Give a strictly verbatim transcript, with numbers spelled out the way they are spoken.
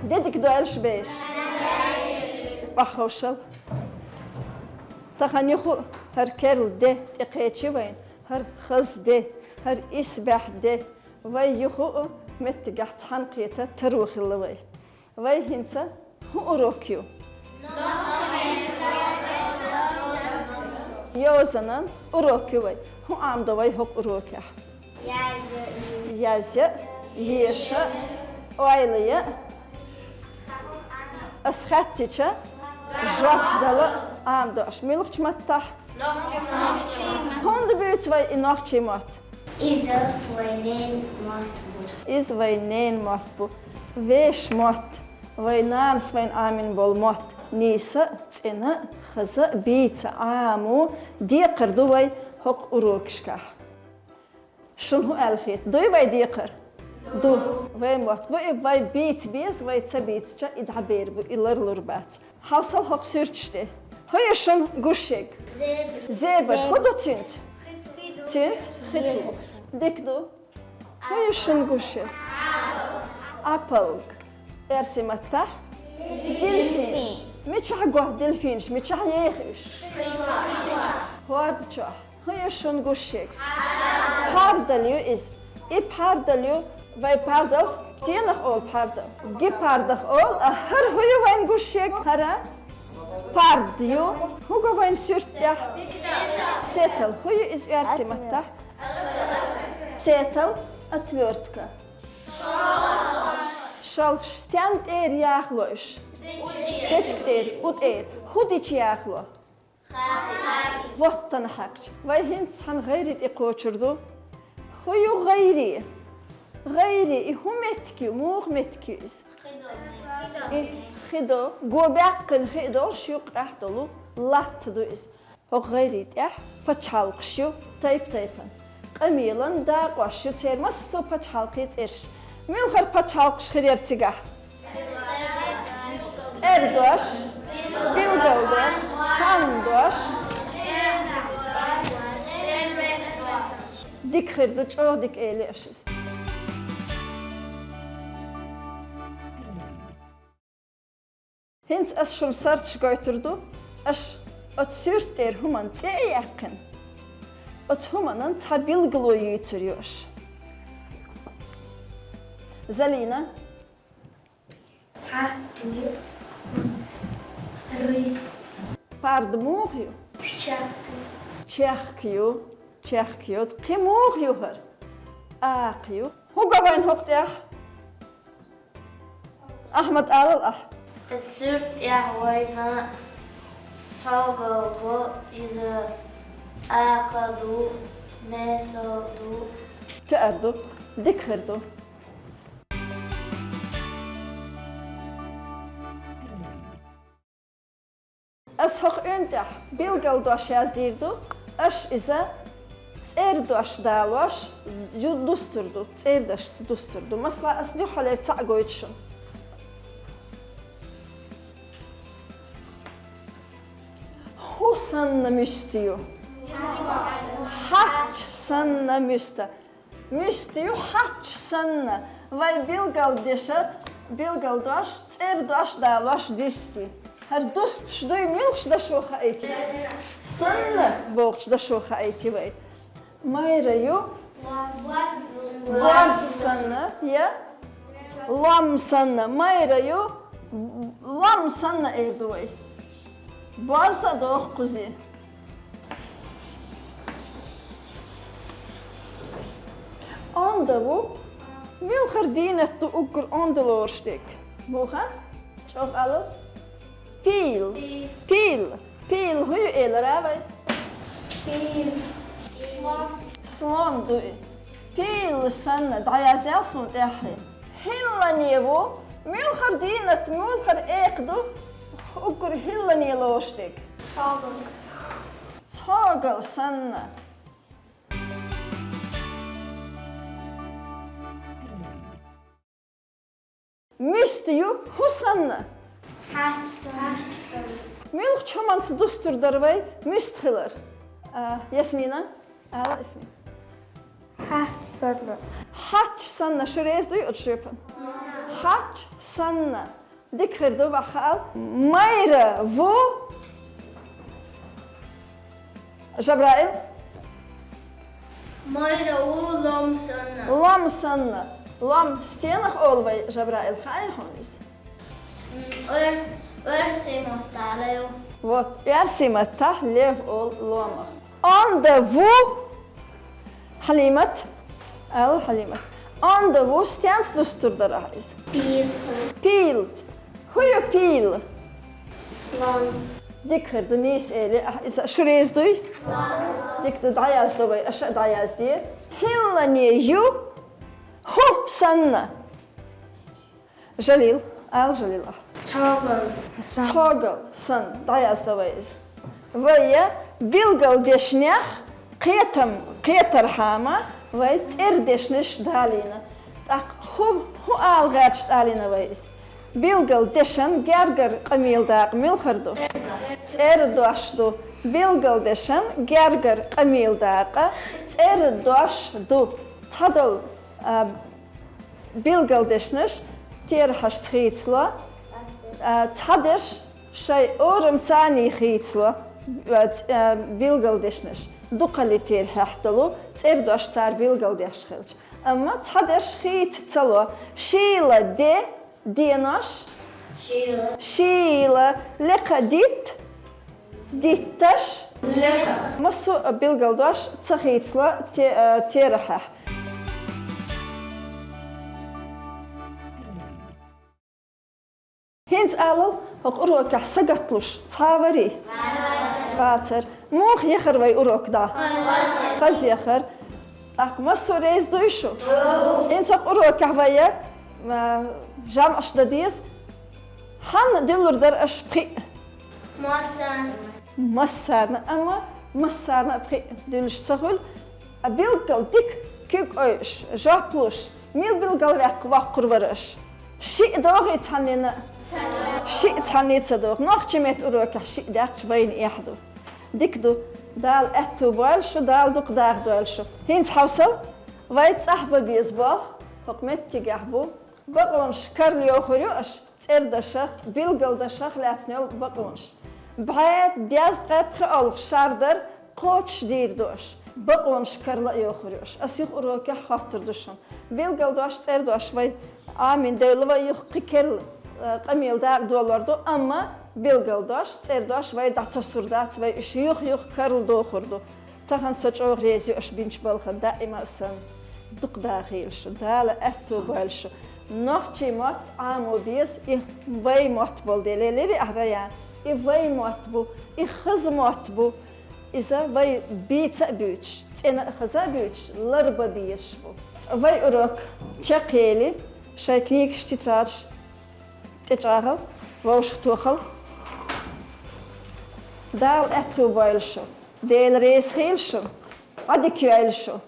Де дика дойла шун, бераш? Бахховшал. Тахан юха хӀара керла де тӀекхечи вайна, хӀара хаза де, хӀара исбаьхьа де. Вай юха а меттигехь цхьаьна кхета таро хилла вай. Вай хӀинца хӀун урок ю? Йозанан урок ю вай. ХӀун Ӏамадо вай хӀокху урокехь? Язъя, еша, ойла я. Ас хаьттича, жоп дала Ӏамадо аша. Муьлхачу маттахь? ХӀунда буьйцу вай и нохчийн мотт? Иза вайн ненан мотт бу. Иза вайн ненан мотт бу. Вешан мотт. Вайн нанас вайна Ӏамийна болу мотт. Нийса а, цӀена а, хаза а, бийца а Ӏамо декхар ду вай хӀокху урокашкахь. Шуна хӀун аьлла хета? Дуй вай декхар? Ду. Вайн мотт бу и, вай бийца беза, вай ца бийцича и дӀабер бу, и ларлур бац. Хьовсал хӀокху суьрташ тӀе. ХӀун ю шуна гуш ерг? Зебра. Зебра. ХӀун ду цуьнца? Цуьнца хи ду. Дика ду. ХӀун ю шуна гуш ерг? Ӏапалг. Оьрсийн маттахь? Дельфин. Мичахь го дельфинаш? Мичахь еха уьш? ХӀорда чохь. ХӀун ю шуна гуш ерг? Пхьардал ю иза. И пхьардал ю, вай пхьардалх тенах олу пхьардал. Гепардах олу, а хӀара хӀун ю вайна гуш ерг? ХӀара пхьард ю. ХӀун го вайна суьрта тӀехь? Сетал. ХӀун ю иза оьрсийн маттахь? Сетал, отвёртка. ШолгӀа. Стенна тӀера яхало уьш? Дечка тӀера, у тӀера. ХӀун дича яхало? Воттана хьаькхча. Вай хӀинца цхьана гӀайре тӀе кхочур ду. ХӀун ю гӀайре? ГӀайре, и хӀун меттиг ю? Муха меттиг ю иза? И хи до, го баьккхина хи а долуш, юккъехь долу латта ду иза. ХӀокху гӀайре тӀехь пачхьалкхаш ю тайп-тайпана. Къамелан дакъош ю церан массо а пачхьалкхийн цӀераш. Муьлхара пачхьалкхаш хир яра цигахь? ЦӀердош, билгалдош, хандош. Дика хир ду, чӀогӀа дика элира аша иза. ХӀинца ас шуна сурташ гойтур ду, аша оцу суьрта тӀера хӀуманна цӀе а яьккхина, оцу хӀуманан цхьа билгало юьйцур ю аша. Залина. Пхьард ю. Рис. Пхьард муха ю? Чехка. Чехка ю. Чехка ю. Кхин муха ю хӀара? Акха ю. ХӀун го вайна хӀокху тӀехь? Ахьмад, алал ахь. Оцу суьрта тӀехь вайна цхьогал го, иза акха ду, месал ду. Тоьар ду, дика хир ду. Ас хӀокху тӀехь билгалдош яздийр ду, аша иза цӀердош далош ю-, дустур ду, цӀердошца дустур ду. Масала, ас дуьххьалера цхьаъ гойту шуна. ХӀу санна муьста ю? Хьач санна муьста. Муьста ю хьач санна, вай билгалдеша, билгалдош, цӀердош далош дуьсти. ХӀара дусташ дуй, муьлхачу дашо хаийти? Санна бохучу дашо хаийти вай. Майра ю борз санна, я лом санна. Майра ю лом санна эр ду вай. Борз а доху кхузи. Онда ву. Муьлхара дийнат ду уггар онда лоруш дерг? Муха? ЧӀогӀа алал. Пил. Пил. Пил. ХӀу ю элира вай? Пил. Слон ду и. Пил санна. ДӀаяздаьл суна тӀаьхье. ХӀиллане ву. Муьлхара дийнат, муьлхара экха ду уггар хӀиллане лоруш дерг? Цхьогал. Цхьогал санна. Муьста ю хӀу санна? Хьач санна. Муьлхачу хӀуманца дустур дара вай муьста хилар? А, Ясмина? Ала, Ясмина. Хьач санна. Хьач санна. Шу реза дуй оцу жоьпана? Кхаччалца санна. Дика хир ду, вахал. Майра ву, Жабраил? Майра ву лом санна. Лом санна. Лом стенах олу вай, Жабраил, хаьий хьуна иза? М, оьрс-, оьрсийн маттахь лев. Вот, оьрсийн маттахь лев олу ломах. Онда ву, Хьалимат? Ала, Хьалимат. Онда ву стенца дустур дара ахь иза? Пийл. Пийл. ХӀун ю пийл? Слон. Дика хир ду, нийса элира ахь иза. Шу реза дуй? Дика ду, дӀаяздо вай, аша а дӀаязде. ХӀиллане ю хӀу санна. Жалил, ала, Жалил, ахь. Цхьогал. Цхьогал санна, дӀаяздо вай иза. Вай билгал дешнех кхетам, кхетархьама вай цӀердешнаш далийна. ТӀаккха хӀу, хӀун ала гӀерташ далийна вай иза? Билгал дешан гергара къамелан дакъа муьлхара ду? ЦӀердош ду. Билгал дешан гергара къамелан дакъа цӀердош ду. Цхьадолу, а, билгал дешнаш терахьашца хийцало, а, цхьадерш шайн орамца хийцало, а, ц-, а, билгал дешнаш. Дукхаллин терахьехь долу цӀердош цара билгал деш хилча. Амма цхьадерш хийца ца ло. Шийла де, денош. Шийла. Шийла. Лекха дитт, дитташ. Лекха. Массо а билгал дош ца хийцало те-, а, терахьехь. ХӀинца алал, хӀокху урокехь сагатлуш цхьа а варий? Вацара. Муха яхара вай урок дӀа? Хаза яхара. ТӀаккха массо а реза дуй шу? ХӀинца хӀокху урокехь вай, а, жамӀаш дан деза. Хьанна дуьллур дара аша пхиъ? Массарна. Массарна, амма массарна а пхиъ дуьллуш ца хуьлу. А билггал дика куьг ойуш, жоп луш, мила билгалваккха воккхур вара аша? Шиъ догӀий цхьаннена а? Шиъ цхьанне а ца догӀу. Нохчийн меттан урокехь шиъ даьккхича вайна эхь ду. Дика ду. Дала аьтту бойла шу, Дала дукха даха дойла шу. ХӀинца хьовсал, вай цӀахь бан беза болх хӀокху меттигехь бу. Бакъонаш карла йохур ю аша, цӀердашах, билгалдашах лаьцна йолу бакъонаш. БӀе дезткъе пхоьалгӀа шардар кхочушдийр ду аша. Бакъонаш карла а йохур ю аша. Аса юха урокехь хоттур ду шуна. Билгалдош, цӀердош вай Ӏамийна девлла вай юха кхин керла, э, къамелан дакъа долор ду, амма билгалдош, цӀердош вай дӀатосур дац, вай уьш юха-юха карладохур ду. Тахана со чӀогӀа реза ю аша бинчу балхана, даима а санна, дукха дахийла шу, Дала аьтту бойла шу. Нохчийн мотт Ӏамо беза, и вай мотт болу дела, лери ахь, Раян, и вай мотт бу, и хаза мотт бу. Иза вай бийца а буьйцуш, цӀена а хаза а буьйцуш, ларбан безаш бу. Вай урок чекхъели, шайн книгаш, тетрадаш тӀечӀагӀал, вовшахтохал. Дала аьтту бойла шу. Дела реза хийла шу. Ӏадика йойла шу.